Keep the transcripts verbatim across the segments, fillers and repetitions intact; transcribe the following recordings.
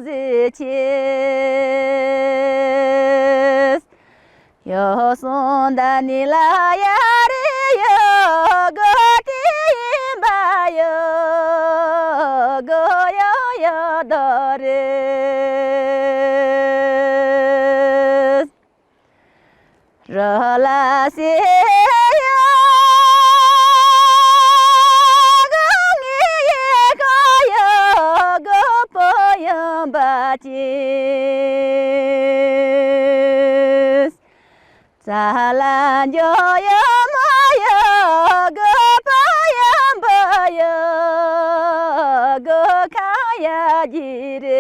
ཟེར་ཆེས། ཡོ་སོང་ད་ནི་ལ་ཡ་རེ་ཡོ་གོ་ཏི་ཡིན་པ་ཡོ་གོ་ཡོ་ཡོ་དོ་རེ། རོ་ལ་སེ་ཡོ་གོ་ངེ་ཡེ་གོ་ཡོ་གོ་པོ་ཡོང་པ་ཅི། ཙ་ལ་འཇོ་ཡོ་མོ་ཡོ་གོ་པོ་ཡོང་པོ་ཡོ་གོ་ཁ་ཡ་ཇི་རེ།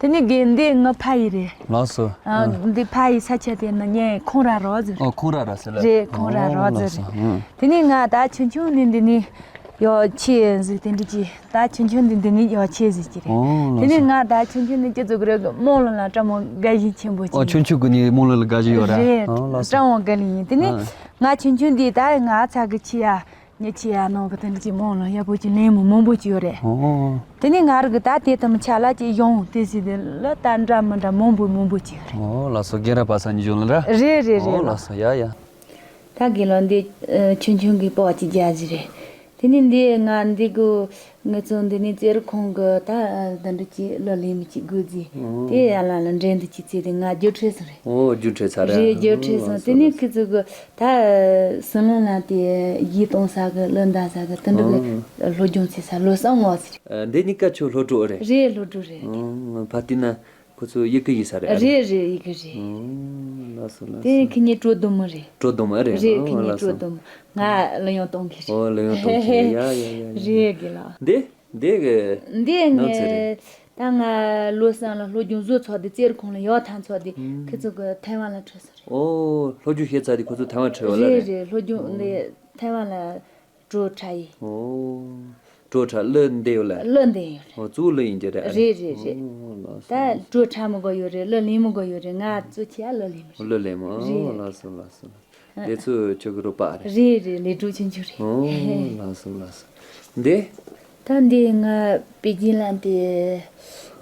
དེ་ནི་དགེ་འདི་ངི་ཕ་ཡི་རེད། ལགས་སོ། ཨ། ཨ། འདི་ཕ་ཡི་ས་ཆ་དེ་ནི་ངའི་ཁོང་ར་རོགས་ཟེར། ཨོ། ཁོང་ར་ར་ཟེར་ལ། རེད། ཁོང་ར་ཨོ། རོགས་ལགས་ཟེར། སོ། ཨ། དེ་ནི་ང་ད་ཆུང་ཆུང་ནས་འདི་ནི་ཡོ་ཆེ་ཟེར་དེ་འདྲ་ཅི། ད་ཆུང་ཆུང་འདི་འདི་ནི་ཡོ་ཆེ་ཟེར་གྱི་རེད། ཨོ། དེ་ནི་ལགས་སོ། ང་ད་ཆུང་ཆུང་ནས་ཅི་ཟེར་གི་རེད། རྨོ་ལགས་ལ་སྤྲང་མོ་དགའ་ཞེན་ཆེན་པོ་ཅིག་ཨོ། ཆུང་ཆུང་གི་ནི་རྨོ་ལགས་ལ་དགའ་ཞེན་ཡོད་ར། རེད། ཨོ། ལགས་སོ། སྤྲང་མོ་དགའ་ལེ་ཡིན། དེ་ནི་ཨ། ང་ཆུང་ཆུང་འདི་ད་ང་ཚ་གི་ཆེ་ཡ། ཉི་ཆེ་ཡ་ནང་གི་དེ་འདྲ་ཅིག་རྨོ་ལགས་ཡག་པོ་ཅིག་ལེན་མོ་མང་པོ་ཅིག་ཡོད་རེད། ཨོ། དེ་ནས་ང་རང་གི་ད་དེ་དམ་ཆ་ལ་ཅིག་གཞུང་དེ་སྲིད་དེ་ལ་ད་འདྲ་མི་འདྲ་མང་པོ་མང་པོ་ཅིག་ཡོད་རེད། ཨོ། ལགས་སོ། རྒན་རབས་པ་སངས་རྒྱས་གཞུང་ལ་ར། རེད་རེད་རེད། ཨོ། ལགས་སོ། ཡ་ཡ། ད་དགེ་ལགས་འདི་ཨ། ཆུང་ཆུང་གི་པོ་ཅིག་རྒྱག་གི་རེད། དེ་ནས་འདི་ང་འདི་གུ་ངེད་ཚོ་འདི་ནས་རྩེ་རུ་ཁོང་གི་ད་ཨ། དེ་འདྲ་ཅིག་གླུ་ལེན་མི་ཅིག་དགོས་ཟེར། ཨོ། དེ་ཡ་ལ་ལ་འགྲན་དུ་ཅིག་བརྩིས་ཏེ་ང་རྒྱུགས་འཕྲོད་སོང་རེད། ཨོ། རྒྱུགས་འཕྲོད་ཚར་རེད། རེད། རྒྱུགས་འཕྲོད་སོང་། ཨོ། དེ་ནས་ཁོ་ཚོ་གི་ད་ཨ། སྲིད་བློན་ལགས་དེ་གཞས་གཏོང་ས་གི་གླུ་བདག་ས་གི་དེ་འདྲ་གི་ཨོ། སློབ་སྦྱོང་བྱེད་ས་ལོ་གསུམ་འགོར་ཟེར། ཨ། འདི་གཉིས་ཀ་ཁྱོད་སློབ་ཕྲུག་རེད། རེད། སློབ་ཕྲུག་རེད། ཨོ། ཕ་དེ་ན་ཁོ་ཚོ་ཡི་གེ་ཡིན་ས་རེད། ཨ། རེད་རེད། ཡི་གེ་རེད། ཨོ། ལགས་སོ་ལགས་སོ། དེ་ཁི་གཉིས་སྤྲོ་བསྡོམས་མོ་རེད། སྤྲོ་བསྡོམས་མོ་རེད། རེད། ཨོ། ཁི་གཉིས་ལགས་སོ། སྤྲོ་བསྡོམས་མོ། ང་གླུ་དབྱངས་གཏོང་གི་རེད། ཨོ། གླུ་དབྱངས་གཏོང་གི་རེད། ཡ་ཡ་ཡ་ཡ། རེད་དགེ་ལགས། འདི་འདི་གི་འདི་ནང་ཚན་ངས་རེད། ད་ང་ལོ་གསུམ་ལ་སློབ་སྦྱོང་བཟོ་ཚར་དུས་རྩེ་རུ་ཁོང་ལ་ཡོག་ཐང་ཚར་དུས་ཨུམ། ཁི་ཚོ་གི་ཐའེ་ཝན་ལ་ཁྲིད་སོང་རེད། ཨོ། སློབ་སྦྱོང་བྱས་ཚར་དུས་ཁོ་ཚོ་ཐའེ་ཝན་ཁྲིད་པ་ལ་རེད། རེད་རེད། སློབ་སྦྱོང་ཨོ། འདི་ཐའེ་ཝན་ལ་གྲོ་ཁྲ་ཡིན། ཨོ། གྲོ་ཁྲ་གླུ་འདི་ཡོད་ལ། གླུ་འདི་ཡོད་རེད། ཨོ། གཙོ་བོ་གླུ་ཡིན་གྱི་རེད། རེད་རེད་རེད། ཨོ། ལགས་སོ། ད་ལགས་སོ། གྲོ་ཁྲ་མི་དགོས་ཡོད་རེད། གླུ་ལེན་མི་དགོས་ཡོད་རེད། ང་གཙོ་ཆེ་ཡ་གླུ་ལེན་མི་རེད། གླུ་ལེན་མི། ཨོ། རེད། ལགས་སོ་ལགས་སོ། དེ་ཚོ་ཁྱོད་ཀྱི་རོགས་པ་རེད། རེད་རེད། ལས་སྒྲུབ་ཆུང་ཆུང་རེད། ཨོ། ལགས་སོ་ལགས་སོ། འདི། ད་འདི་ང་པེ་ཅིན་ལ་དེ་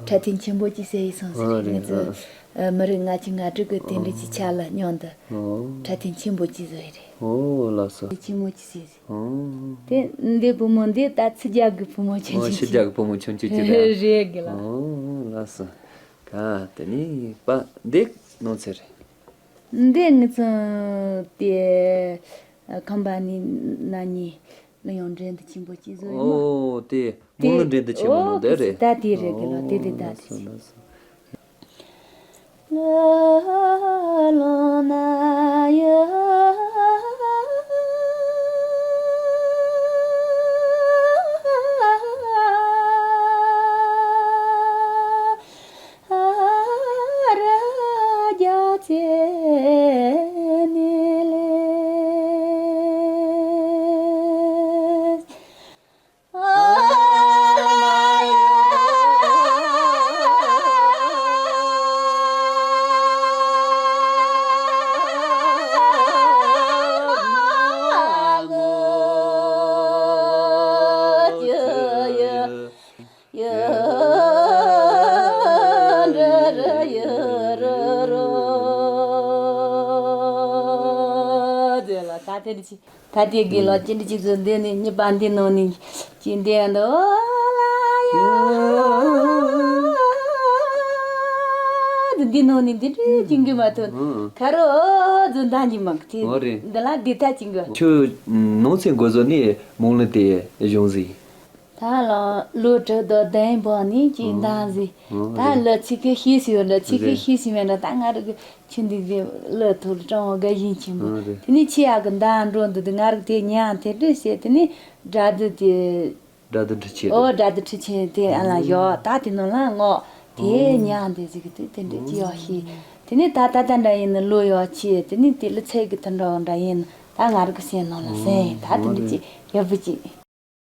འཁྲབ་སྟོན་ཆེན་པོ་ཅིག་བྱས་ཡིན་སོང་ཟེར། ཨ། རེད། ངེད་ཚོ་ཨ། ཨ། མི་རེ་ལྔ་བཅུ་ང་དྲུག་གི་དེ་འདྲ་ཅིག་ཨ། ཆ་ལ་མཉམ་དུ་ཨོ། འཁྲབ་སྟོན་ཆེན་པོ་ཅིག་བཟོས་རེད། ཨོ། ལགས་སོ། ཆེན་མོ་ཅིག་བྱས་ཟེར། ཨོ། དེ་འདི་བུ་མོ་འདི་ད་ཕྱི་རྒྱལ་གི་བུ་མོ་ཆུང་ཨོ། ཆུང་ཕྱི་རྒྱལ་གི་བུ་མོ་ཆུང་ཆུང་ཅིག་རེད། རེད་དགེ་ལགས། ཨོ། ལགས་སོ། ག་དེ་ནི་པ་འདི་ནང་ཚན་རེད། འདི་ངེད་ཚོ་དེ་ཁམས་པ་ནི་ན་ནི། གླུ་དབྱངས་འགྲན་བསྡུར་ཆེན་པོ་ཅིག་བཟོས་ཡོད་མ། ཨོ། དེ་རྨོ་ལགས་འགྲན་བསྡུར་ཆེན་མོ་ནང་དེ་རེད། ད་དེ་རེད་དགེ་ལགས། དེ་དེ་ད་དེ་ཨོ། ལགས་སོ་ལགས་སོ། ད་དེ་དེ་དགེ་ལགས་ཅི་འདྲ་ཅིག་བཟོ་འདི་ནི་གཉིས་པ་འདི་ནང་ནས་ཅི་འདི་འདི་འོ་ལ་ཡ། འདི་ནང་ནས་འདི་འདྲ་ཅིག་གི་མ་ཐོན་ཁ་རོ་འོ་བཟོ་འདང་གི་མ་གི་འོ་རེད། འདི་ལ་འདི་ད་ཅིག་གི་ཁྱོད་ནང་ཚན་འགོ་བཟོ་ནས་རྨོ་ལགས་དེ་གཞུང་ཟིག་ད་ལོ་ལོ་དྲུག་དང་བདུན་བར་ནས་ཀྱི་འདང་ཟིག་ཨོ་ད་ལོ་ཚིག་གི་ཤེས་སུ་ཡོད་ལ་ཚིག་གི་ཤེས་སུ་མེད་ན་ད་ང་རང་གི་ཆུ་འདི་གི་ལོ་ཐོག་ལ་སྤྲང་བོ་དགའ་ཞེན་ཆེན་པོ། ཨོ་རེད། དེ་ནས་ཆི་ཡག་གི་འདང་འགྲོ་འདུག་དེ་ང་རང་དེ་ཉན་དེ་འདྲ་བྱས་དེ་ནས་སྒྲ་སྡུད་དེ། སྒྲ་སྡུད་འཕྲུལ་ཆས་ཨོ་རེད། སྒྲ་སྡུད་འཕྲུལ་ཆས་དེ་ཨ་ལ་ཡོད་ད་དེ་ནང་ལ་ངོ་དེ་ཨོ་ཉན་དེ་ཟིག་གི་དེ་དེ་འདྲ་ཅི་ཡོད་ཤེས། དེ་ནས་ད་ད་ད་འདྲ་ཡིན་ན་ལོ་ཡོད་ཆེ་དེ་ནས་དེ་ལ་ཚད་གི་དེ་འདྲ་འདྲ་ཡིན་ན་ད་ང་རང་གི་སེམས་ནང་ལ་སེམས་ད་དེ་འདྲ་ཅི་ཡག་པོ་ཅི།